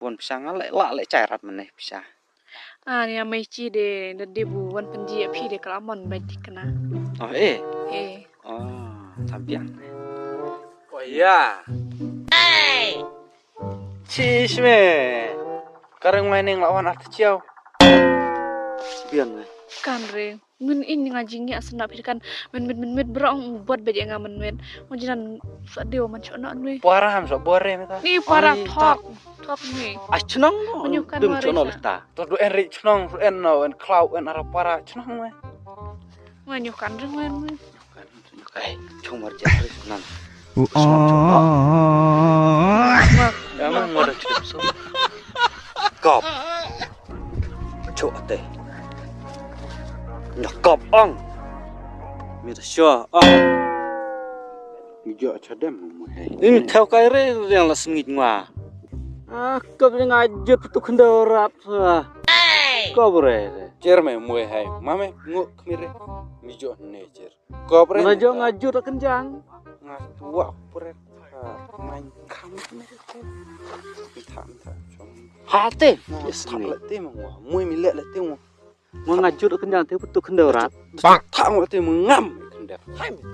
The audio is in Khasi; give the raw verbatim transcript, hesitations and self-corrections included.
Wan pisa nga leh la leh chai rat mane pisa. Ah, ni amai chi de, de de bu wan penji ya phi de kala mon bai tikna. Oh, eh. Eh. Oh, tabiang. Oh, ya. Chish me. Kareng mai ning lawan artichiau. Biang me. Kan re. Ngun in nga jing ya sena phi kan men men men men bro ong buat beje nga men men. Mo jinan sa deu man chona nui. Para ham sa bore me ta. Ni para thok. Thok ni. Ai chnong no. Menyu kan dum chona leta. To do en ri chnong en no en klau en ara para chnong me. Menyu kan ring men me. Ai chung mar jari nan. Ya man mo da chup so. Kop. Cho ate. Nya kop ong. Mi ta sho ong. Mi jo cha dem mo hai. Ni mi thau kai re yang la sngit ngwa. Ah, kop ni nga jut tu khndo rap. Kop re. Cher me mo hai. Ma me ngu khmire. Mi jo ne cher. Kop re. Nga jo nga jut kan jang. Nga tua pret. Main kam. Tha tha. Hate. Yes ni. Le te mo. Mui mi le le te mo. Mo nga jut kan jang te putu khndo rat. Tha mo te mo ngam khndo. Hai mi ta.